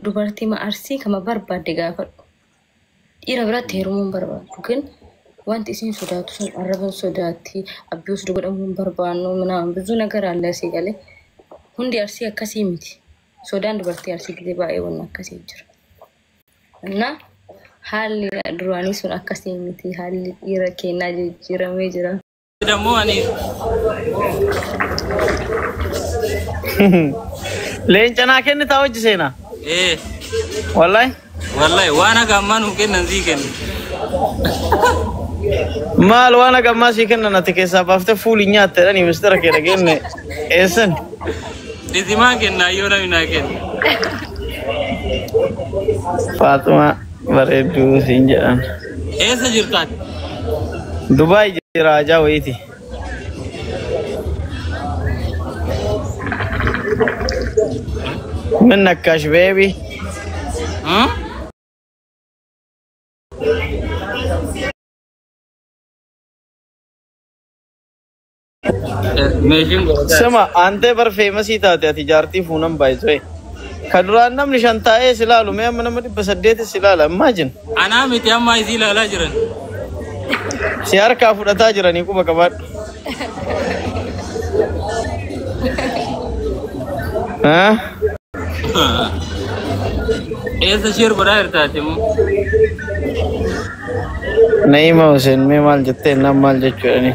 Dubartii ma Arsii kama barbaadde gaafadhu. Dhiira biratti heerumuu hin barbaaddu. ግን wanti isiin sodaatu sun arraban sodaatti, abuse godhamuu hin barbaannu ምናምን ብዙ ነገር አለ si galee. Hundi Arsii akkasii miti. Sodaan dubartii Arsii gisee baay'ee wanni akkasii jira. እና haalli duraanii sun akkasii miti. Haalli dhiira keenyaa jijjiiramee jira. ደግሞ ani Leenca naa kennitaa hojii seenaa? Ee. Wallahi. Wallahi waan haga ammaa nuu kennan sii kenna. Maal waan haga ammaa sii kennan ati keessaa baaftee fuulii nyaatte jedhanii mistira kee dhageenye eessan? Dhisimaa kenna yoo namni naa kenna. Faaxumaa bareedduu siin jedhan. Eessa jirtaati? Dubaay jira ajaa wayiiti. Min nakkash baby. Hmm? Meeshiin godhataa. Sima antee bar feemasii taate ati jaartii fuunan baay'isee. Ka duraan namni shan taa'ee si ilaalu mee amma nama 800 si ilaala imagine. Anaa miti amma isii ilaalaa jiran. Si harkaa fudhataa jiranii quba qabaadhu. Ah? Eessa share godhaa jirtaati immoo? Naima Hussein mee maal jettee nam maal jechuudhani.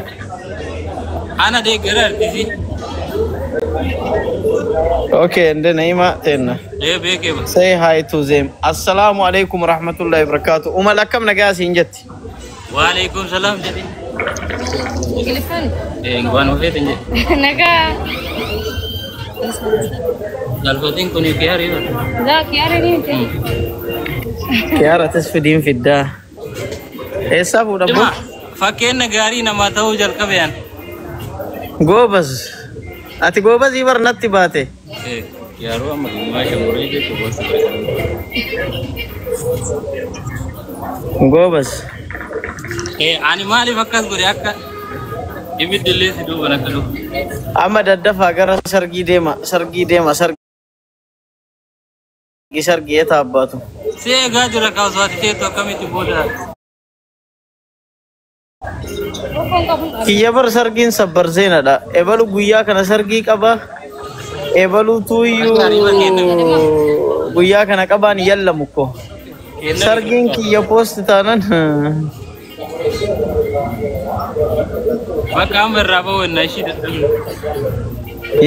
Ana deeggara artisi. Okay, ende Naima teenna. Ee beekee ba. Say hi to them. Assalamu alaikum warahmatullahi wabarakatuh. Umal akkam nagaa siin jetti. Waalaikum salaam jedhi. Ingiliffaan Ee waan ofeetin jedhi. nagaa. Galfatiin kun kiyaarii bara. Laa kiyaara ni miti. Kiyaara tas fidiin fiddaa. Eessaa fuudha Dhima boo? fakkeenya gaarii namaa ta'uu jalqabe an. Goobas. Ati goobasii bar natti baate. Ee yeroo amma gimmaasha muree jechuun gosa Goobas. Ee ani maaliif akkas godhe akka ibiddi illee si duuban akka dhufu. Amma daddafaa gara sargii deema. Sargii deema. Sargii sargii eeta abbaatu. Si eegaa jira kaaswaati teettu akkamitti booda. Kiyya bar sargiin sabbar seenadha. Ebalu guyyaa kana sargii qaba. Ebaluutu iyyuu guyyaa kana qabaan yallamu ko. Sargiin kiyya post taanan. Bakka amma irraa bahu enna ishii dadhabne.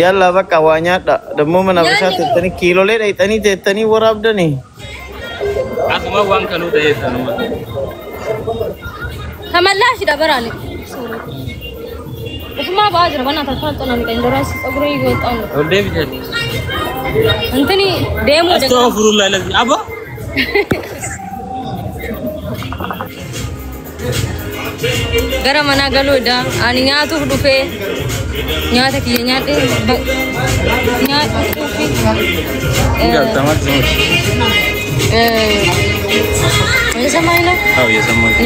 Yalla bakka waa nyaadha. Dammoo mana bishaa teettanii kiilolee dhayxanii teettanii waraabdanii. Asuma waan kanuu ta'ee sanuma. ተመላሽ ደበራል እሱማ ባጅረ በእናትህ አታጨናንቀኝ። ለራሴ ፀጉሬ እየወጣ ነው። Ol deebitee. እንትኒ ደሞ Astaghfirullah lazi abba. gara manaa galuudha. Ani nyaatuuf dhufee nyaata kiyya nyaadhee nyaatuuf እየሰማኸኝ ነው? አዎ እየሰማሁኝ።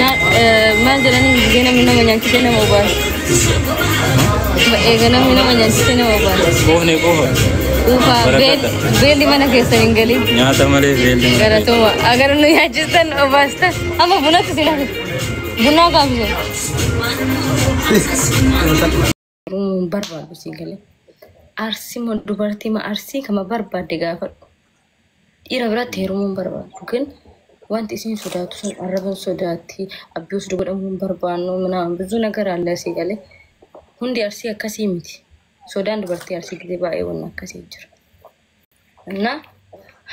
Maal jedhanii gisee namni nama nyaachisee nama obaasa. Eega namni nama nyaachisee nama obaasa. Quufne quufa. Quufa Barakata. Beelli mana keessan hin galin. Nyaata malee beelli malee. Galatuma agar nu nyaachistan obaastan amma bunatti si lafe. Bunaa kaafise. Hin barbaadu si galee. Arsii dubartii ma arsii kama barbaadde gaafadhu. Dhiira biratti heerumuu hin barbaaddu. ግን wanti isiin sodaatu sun arraban sodaatti, abuse godhamuu hin barbaannu ምናምን ብዙ ነገር አለ si galee. Hundi Arsii akkasii miti. Sodaan dubartii Arsii gisee baay'ee wanni akkasii jira. እና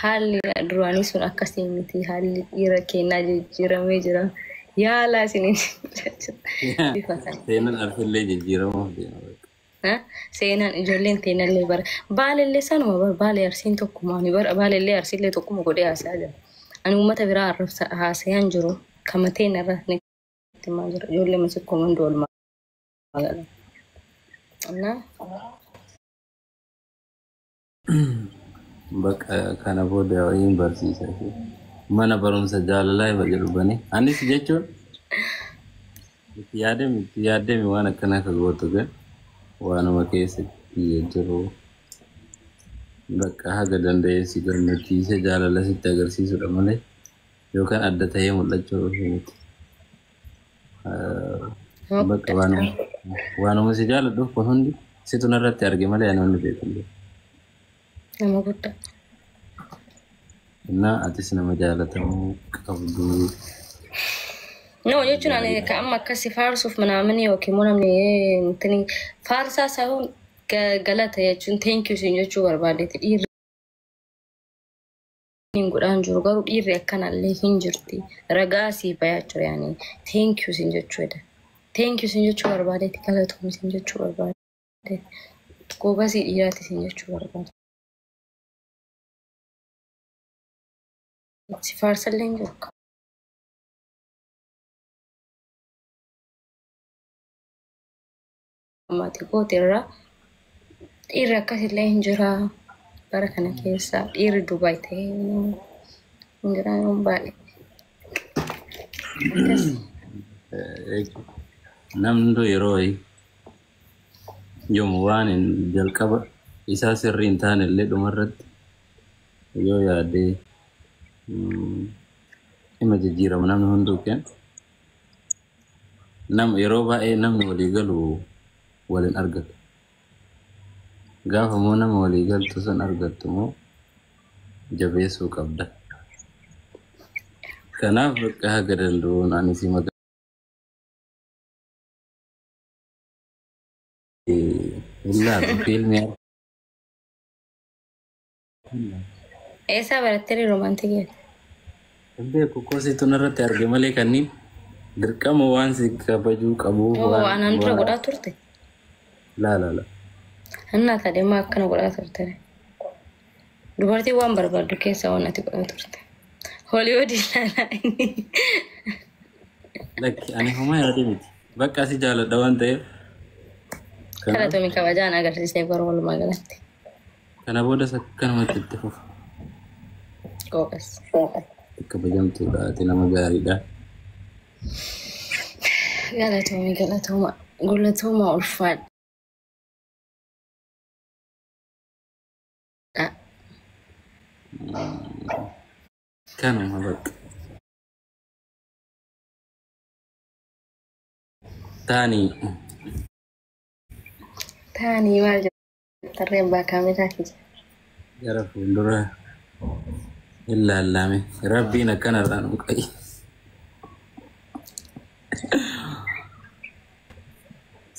haalli duraanii sun akkasii miti. Haalli dhiira keenyaa jijjiiramee jira. Yaalaa isiniin bifa kana. Seenaan arsillee jijjiiramuuf deema. Seenaan ijoolleen teenallee bara baalellee sanuma bara baalee Arsiin tokkuma ani bara baalellee Arsiillee tokkuma godhee haasayaa jira. Ani uummata biraa arrabsa haasayaan jiru kama teenarra ni himaa jira. Ijoollee masikkoo hundi oolmaa gala. እና Bakka kana booda wayiin barsiisa. Mana barumsa jaalalaa ifa jedhu bane. Anis jechuun itti yaadame itti yaadame waan akkanaa ka gootu gan waanuma keessatti jiru. Bakka haga danda'e si gammachiise jaalala sitti agarsiisudha malee yookaan adda ta'ee mul'achuu miti. Nama Bakka guddaa. waanuma si jaaladhuuf kun hundi situ narratti arge malee ani wanni beeku hin jiru. Nama guddaa. Innaa atis nama jaalatamuu qabdu. No jechuun ani ka amma akkasi faarsuuf manaamini yookiin immoo namni intini faarsaa sahuun galata jechuun thank you siin jechuu barbaadeeti. Dhiirri hin godhaan jiru garuu dhiirri akkanallee hin jirti. Ragaa sii bayaa jira yaani thank you siin jechuudha. Thank you siin jechuu barbaadeeti, galatoom siin jechuu barbaadeeti. Goobasii dhiiraati siin jechuu barbaade. Si faarsallee hin jiru. Maatii goote irraa dhiirri akkasillee hin jira. Bara kana keessa dhiirri Dubaay ta'ee hin jira baay'ee. Akkas. Namni hunduu yeroo wayii yoom waan hin jalqaba isaa sirrii hin taane illee dhumarratti yoo yaadee dhimma jijjiirama namni hunduu kenna. Nam yeroo baay'ee namni walii galu waliin argatu. Gaafa immoo nama walii galtu san argattu immoo jabeessuu qabda. Kanaaf bakka haga danda'uun ani si maqaa hin laalu fiilmii. Eessaa barattee romantikii? Hin beeku, kositu narratti arge malee kanneen dirqama waan si kabajuu qabuuf Oo, waan anaan dura waan godhaa turte. Laa laa laa. Innaa tadeemaa akkana godhaa turte. Dubartiin waan barbaaddu keessaa waan ati godhaa turte. Hollywood ilaalaa inni. Lakki, ani homaa yaade miti. Bakka si jaaladha waan ta'eef. Kanaaf Galatoomii, kabajaan agarsiisee garuu walumaa galatti. Kana boodas akkanumatti itti fufa. Goobas. Kabajamtuudha, ati nama gaariidha. Galatoomii, galatooma. Galatooma, ulfaadha. Kanuma bakka. Taanii. Taanii maal jettarree abbaa kaameraa kiyya? Gara fuuldura hin laallame. Rabbiin akkanarraa nu qayi.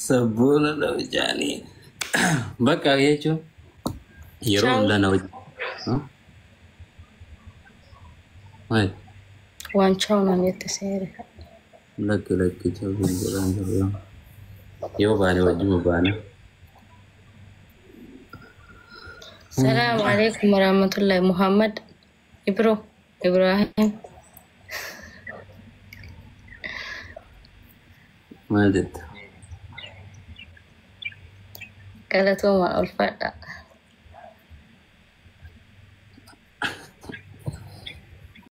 Sabboona dhawichaanii. Bakka jechuun yeroo Ciao. hundaa na wajjin. Maal? Waan ciao naan jette seera. Lakki lakki, ciao hin jedhaan jiru. Yoo baane wajjuma baane. Salaamu alaikum warahmatullahi. Muhammad Ibro Ibrahim. Maal jetta? Galatooma, ulfaadha.